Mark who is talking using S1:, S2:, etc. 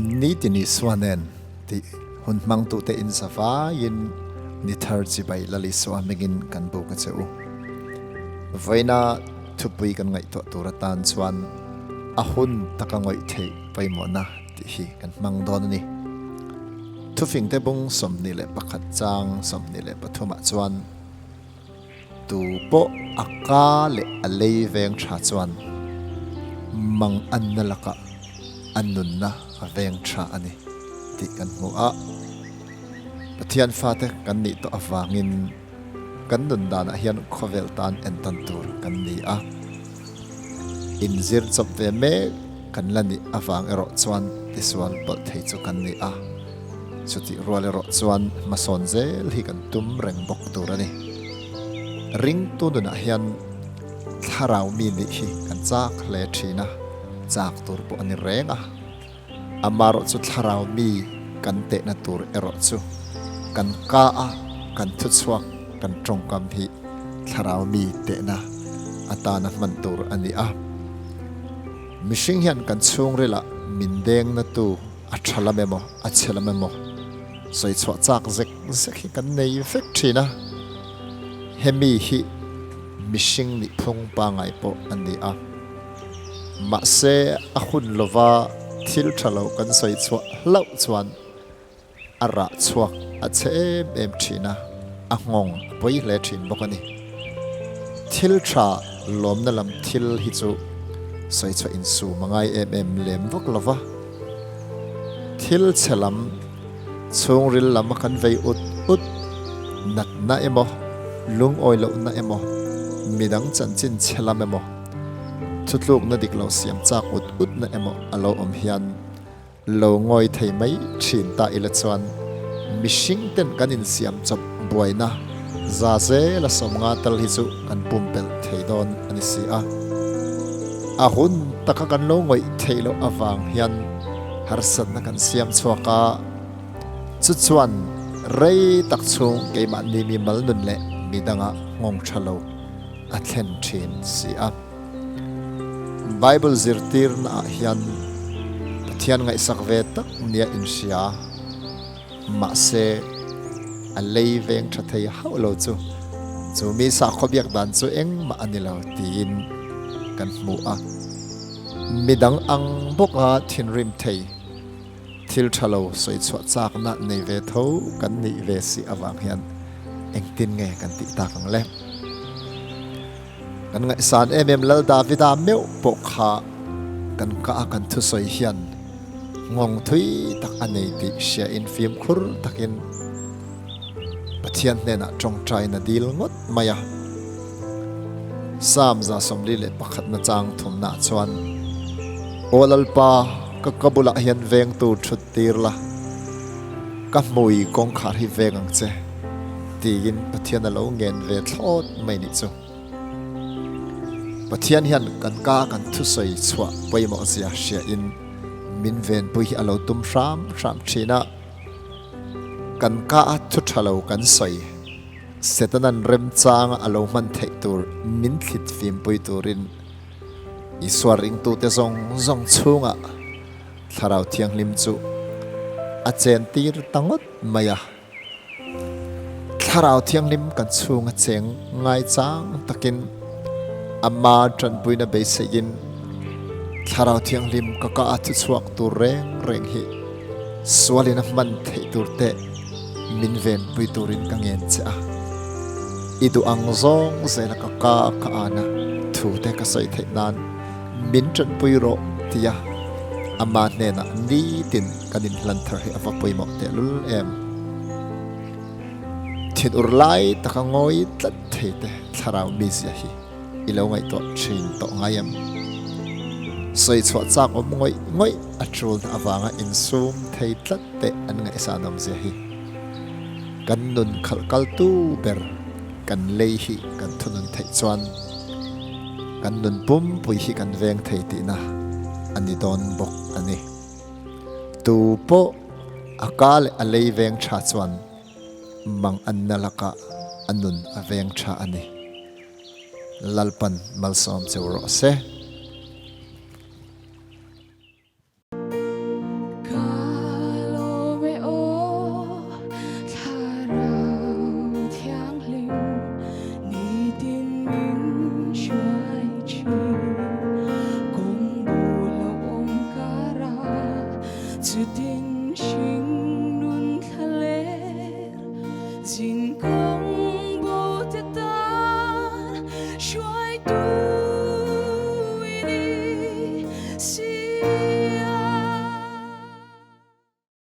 S1: Nitin Isua nen tih hun hmangtute in zavaiin ni thar chibai Lal Isua hmingin kan buk a che u. Vawiina thupui kan ngaihtuah tur atan chuan a hun taka ngawih theih pawimawhna tih hi kan hmang dawn a ni. Thufingte bung 21 chang 23 ah chuan, Tu pawh a ka leh a lei veng tha chuan mang anna lakah a nunna a veng tha a ni tih kan hmu a. Pathian fate kan nih tawh avangin kan nun danah hian khawvel tan entawn tur kan ni a. Inzir chawp ve mek kan la nih avang erawh chuan tisual pawlh thei chu kan ni a. Chutih rual erawh chuan hmasawn zel hi kan tum reng bawk tur a ni. Ringtu nunah hian thlarau mi nih hi kan chak hle thin a, chak tur pawh a ni reng a. Amaherawh chu thlarau mi kan tehna tur erawh chu kan ka a, kan thuchhuak, kan tawngkam hi thlarau mi tehna atana hman tur a ni a. Mihring hian kan chhungrilah min dengna tu A tha lam emaw, a chhe lam emaw sawi chhuah chak zek zek hi kan nei vek thin a, hemi hi mihring nih phung pangngai pawh a ni a. Mahse, a hun lova thil tha lo kan sawi chhuah hlauh chuan a rah chhuak a chhe em em thin a, a nghawng a pawi hle thin bawk a ni. Thil tha lawmna lam thil hi chu sawi chhuah insum a ngai em em lem vak lova. Thil chhe lam, chhungril lam a kan vei ut ut, natna emaw, lungawi lohna emaw, midang chanchin chhe lam emaw, thutlukna dik lo siam chak ut utna emaw a lo awm hian lo ngawi thei mai thin ta ila chuan mihring ten kan insiam chawp buaina za zela sawmnga tal hi chu kan pumpelh thei dawn a ni si a. A hun taka kan lo ngawih theih loh avang hian harsatna kan siam chhuak a, chu chuan rei tak chhung keimahni mi mal nun leh mi dangah nghawng tha lo a thlen thin si a. Bible zirtirna ah hian Pathian ngaihsak ve tak nia inhria mahse a lei veng tha thei hauh lo chu chu mi sakhaw biak dan chu engmah a ni lo tiin kan hmu a. Midang ang bawka thinrim thei thil tha lo sawi chhuah chakna nei ve tho kan nih ve si avang hian engtin nge kan tih tak ang le? Kan ngaihsan em em Lal Davida meuh pawh kha kan kah a kan thusawi hian nghawng thui tak a nei tih hriain fimkhur takin Pathian hnenah tawngtaina dil ngawt mai a. Psalm 41 na chang thumnaah chuan, Aw Lalpa, ka ka bulah hian vengtu thut tir la, ka hmui kawngkhar hi veng ang che. Tiin Pathian a lo ngen ve thlawt mai nih chu. Pathian hian kan ka kan thusawi chhuah pawimawh zia hriain min venpui hi a lo tum hram hram thin a. Kan ka a thu tha lo kan sawi, Setanan remchanga a lo hman theih tur min thlit fimpui turin Isua ringtute zawng zawng chhungah Thlarau Thianghlim chu a chentir ta ngawt mai a. Thlarau Thianghlim kan chhunga cheng ngaichang takin Ama tanpuina beiseiin Thlarau Thianghlim ka ka a thuchhuak tur reng reng hi sualin a hman theih tur te min venpui turin ka ngen che a. I duh ang zawng zela ka ka ka ana thu te ka sawi theih nan min tanpui rawh tia Ama hnenah nitin kan inhlan thar hi a va pawimawh tehlul em? Thin ur lai taka ngawi tlat thei te thlarau mizia hi i lo ngaihtuah thin tawh ngai em? Sawi chhuah chak awm ngawih ngawih a tulna avanga insum thei tlat te an ngaihsan awmzia hi kan nun khalh kaltu ber kan lei hi kan thunun theih chuan kan nun pumpui hi kan veng thei tihna a ni dawn bawk a ni. Tu pawh a ka leh a lei veng tha chuan mang anna lakah a nun a veng tha a ni. Lalpan malsawm cheu rawh se.
S2: Chutin.